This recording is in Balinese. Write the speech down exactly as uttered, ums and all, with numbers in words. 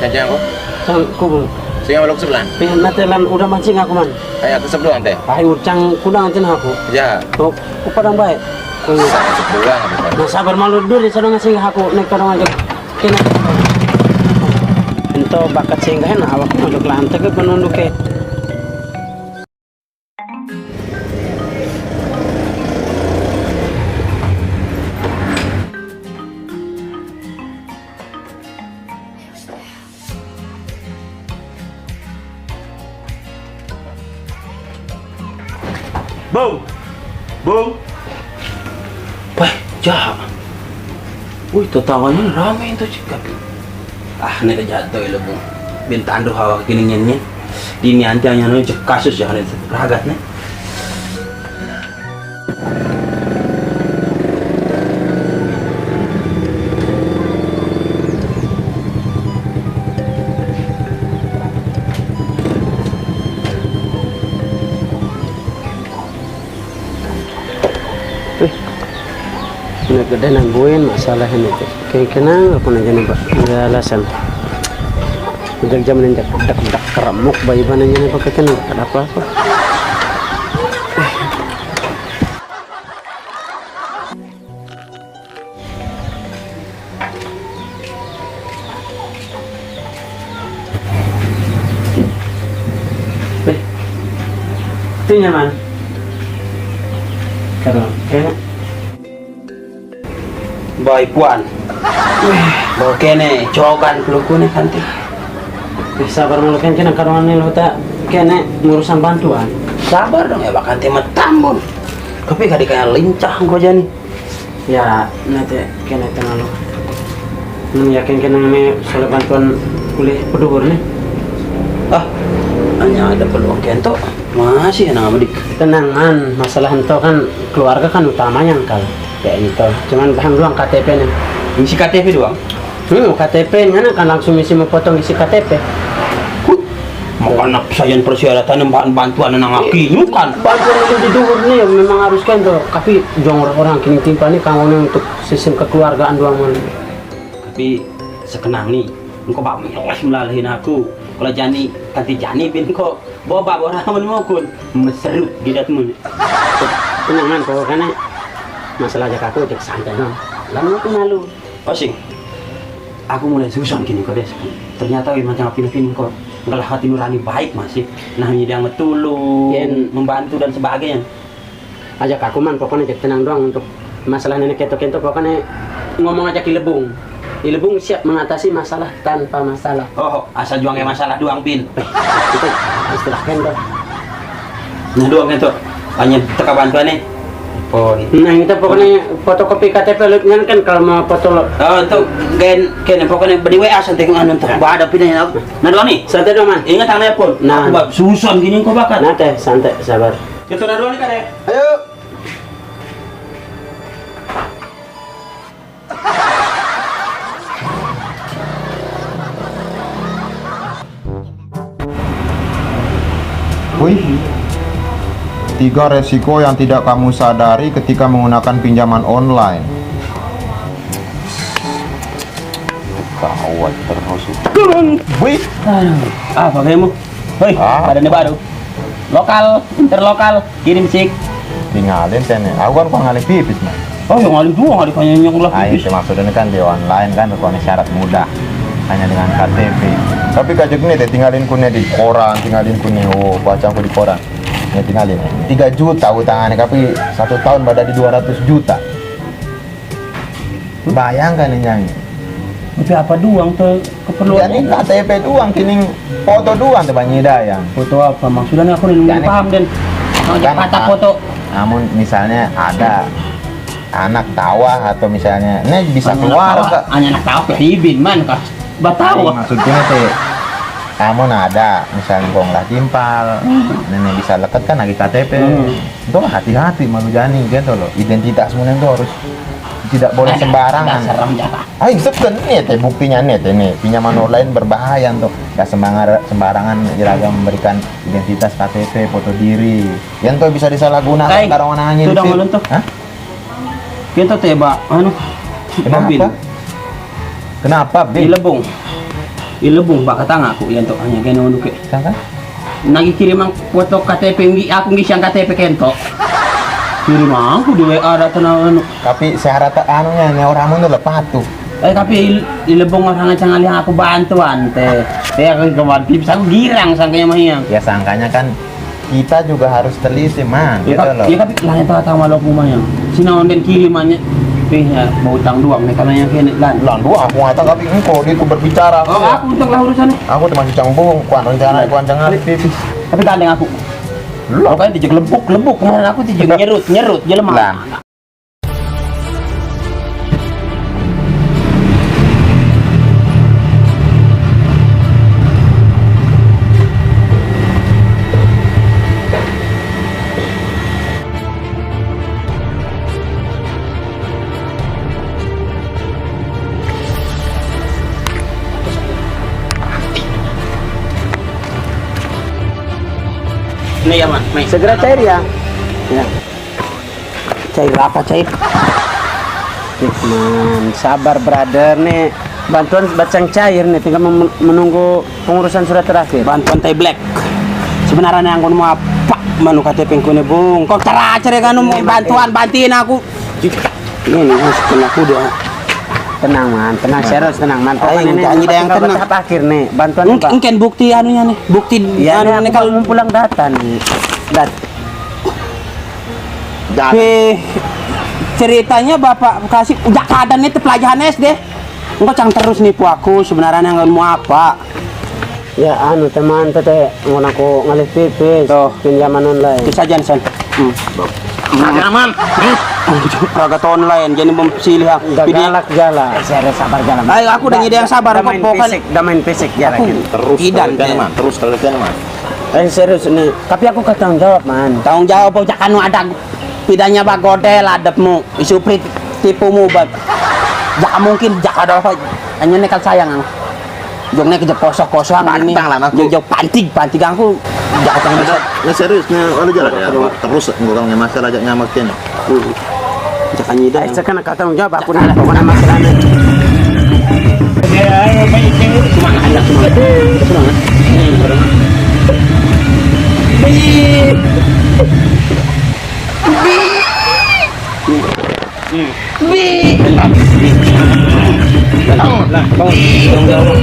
Jangan ko. Sang kubur. Singgah maluk sebelah. Pih, nate lan udah mancing aku, man. Ayo, ke sebelah ante. Ai, urcang kudang ante aku. Ya. Oh, ku padang baik. Sa-, sebelah, bukan. Nah, sabar malu dulu, di sana singgah aku, naik padang aja. Kena. Ento bakat singgah, nah, awak maluk lantai ke penunduk ke. Bung! Bung! Wah, jahat. Wih, tatawanya rame itu cekap. Ah, ini dah jatuh ya, Bung. Bin tandu hawa kini nyenyen. Dini anti hanya nunjuk kasus ya, ini ragat nih. Wih, ini gede nangguin masalah ini tuh. Kayak kenang apa nanya nih, Pak? Nggak alasan. Udah jam ini dak dak dak keremuk bayi mana ini pakai kenang? Ada apa-apa? Eh, itu nyaman. Kalau kayak baik puan. Bawa kene, cokan pelukune kanti. Eh, sabar malu kan kena karuan nih lo tak kene ngurusan bantuan. Sabar dong ya, bahkan tema tambun. Tapi kadikanya lincah kau jani. Ya, nanti kena tenang lo. Hmm, yakin kena ini soal bantuan kuliah peduhur nih. Ah, hanya ada peluang kento. Masih enak sama dik. Tenangan, masalah ento kan keluarga kan utamanya, Kal. Kayak gitu. Cuman bahan doang K T P nih. Isi K T P doang? Hmm, K T P, ngana kan langsung isi mau potong isi K T P. Huh, makanya sayan persyaratan bahan bantuan nang aki kan. Bantuan itu di duhur nih memang harus kan tuh. Tapi jangan orang-orang kini timpal nih kanggo nih untuk sistem kekeluargaan doang, man. Tapi sekenang nih, engkau bak melas melalahin aku. Kalau jani, kanti jani bin kok. Boba orang mukun, meserut jidatmu. Tenangan, pokoknya masalah ajak aku, ajak santai, no. Lama aku malu. Osing, aku mulai susah kini kok, Des. Ternyata wih macam apa pin kok. Kalau hati nurani baik masih. Nah, ini dia ngetulung, membantu dan sebagainya. Ajak aku, man, pokoknya ajak tenang doang untuk masalah nenek kento-kento, pokoknya ngomong aja ki Lebung. Ki Lebung siap mengatasi masalah tanpa masalah. Oh, asal juang ya masalah doang, Pin. Itu istilah kento. Nah, doang kento. Hanya teka bantuan nih. Oh, nih. Nah, itu pokoknya fotokopi K T P lu kan, kan kalau mau foto lo. Oh, itu gen gen pokoknya beri W A santai anu tuh. Nah. Bah ada pinanya. Nah, doang nih. Santai doang, man. Ingat tang telepon. Nah. Aku bab susun gini kok bakat. Nah, teh santai, sabar. Itu nah doang nih, Kak, ya. Ayo. Wih, tiga resiko yang tidak kamu sadari ketika menggunakan pinjaman online. Gawat terus. Wih. Aduh, apa kamu? Hei, ah, badannya baru. Lokal, interlokal, kirim sik. Tinggalin tene. Aku kan kok ngalih pipis, man. Oh, yang ngalih dua, ngalih kayaknya yang lah. Ah, pipis. Itu maksudnya kan di online kan, pokoknya syarat mudah. Hanya dengan K T P. Tapi kajak ini teh, tinggalin kune di koran, tinggalin kune, oh, baca aku di koran. Ya, tinggalin. Tiga juta utangannya, tapi satu tahun pada di dua ratus juta. Bayangkan ini, Nyang. Tapi apa doang tuh keperluan? Jadi K T P doang, kini foto doang tuh, Bang Ida, ya. Foto apa? Maksudnya aku nih jadi paham, Den. Mau kan, patah a-, foto. Namun misalnya ada anak tawa atau misalnya, ini bisa anak keluar tawa, ke hanya anak tawa, ke hibin, man, kah? Batawa. Jadi maksudnya teh, namun ada, misalnya kong lah timpal, hmm, nenek bisa leket kan lagi K T P. Hmm. Itu hati-hati malu jani gitu loh. Identitasmu itu harus tidak boleh sembarangan. Dasar orang jahat. Ayo, seken nih teh buktinya nih teh nih. Pinjaman online berbahaya tuh. Gak sembarangan, sembarangan jeraga memberikan identitas, K T P, foto diri. Yang tuh bisa disalahgunakan. Karangan anjing itu. Hah? Kita teh, Pak, anu, kenapa? Mobil. Kenapa, Bin? Di Lebung. Ilebong ba katanga ku iyan to hanya geno duke. Sangka? Nagi kirimang foto K T P nggi, aku nggi siang K T P kento. Kirimang ku di W A data na anu. Tapi syarat anunya, ne orang mun lepas tu. Eh, tapi il-, ilebong orang cangalih aku bantuan te. Te aku kemarin tips aku girang sangkanya mah yang. Ya, sangkanya kan kita juga harus teliti, Man, ya, gitu loh. Ya, tapi lah itu tahu malu aku mah yang. Sina onden kirimannya. Eh, ya, mau utang doang nih kalau yang kene lan. Lan doang aku ngata, tapi engkau dia itu berbicara. Oh, aku utang lah urusannya. Aku tuh masih canggung, kuan rencana, kuan jangan pipis. Tapi gandeng aku. Lo kan tijek lebuk, lebuk kemarin aku tijek nyerut, nyerut jelema. Lah. Ini ya, Man. Mai. Segera cair ya. Ya. Cair apa, cair? Ih, Man, sabar, brother, nih. Bantuan bacang cair nih, tinggal mem-, menunggu pengurusan surat terakhir. Bantuan tai black. Sebenarnya yang mau apa? Manu K T P ku nih, Bung. Kok cara-cara kan mau bantuan, bantiin aku. Ini nih, Mas, kena kuda. Tenang, Man, tenang, serius, tenang, Man. Pokoknya ini janji yang tenang. Tahap akhir nih, bantuan. Mungkin bukti anunya nih, bukti. Iya, anu nih, kalau mau pulang data nih. Dat. Pe-, ceritanya Bapak kasih, ujak keadaan itu pelajaran S D. Engkau cang terus nipu aku, sebenarnya nggak mau apa. Ya, anu, teman, tete, mau aku ngalih pipis, tuh, pinjaman online. Bisa aja, San. Hmm. Raga online, jadi memsilih aku. Udah galak jala. Eh, serius, sabar jala. Ayo, aku udah nyediain sabar, kok bukan. Fisik, udah main fisik, jala. Terus, idan, terus, Man. Terus, terus, Man. Eh, serius nih. Tapi aku kan tanggung jawab, Man. Tanggung jawab, bocah kanu ada pidanya bagodel adepmu. Isupri tipumu, Bab. Jaka mungkin, jaka ada apa? Hanya nekat sayang, ang. Jong nekat posoh-posoh, ang ini. Pantang lah, aku. Jong, jong pantig, pantig aku. Jaka tanggung jawab. Nah, serius, nah, ada jalan ya. Terus, orang yang masalah aja nyamakin. Jangan nyidang. Saya kena kata tanggung jawab, aku nak pokoknya masalahnya. Cuma ada, cuma ada. Cuma ada. Lah, bangun. Tanggung jawab.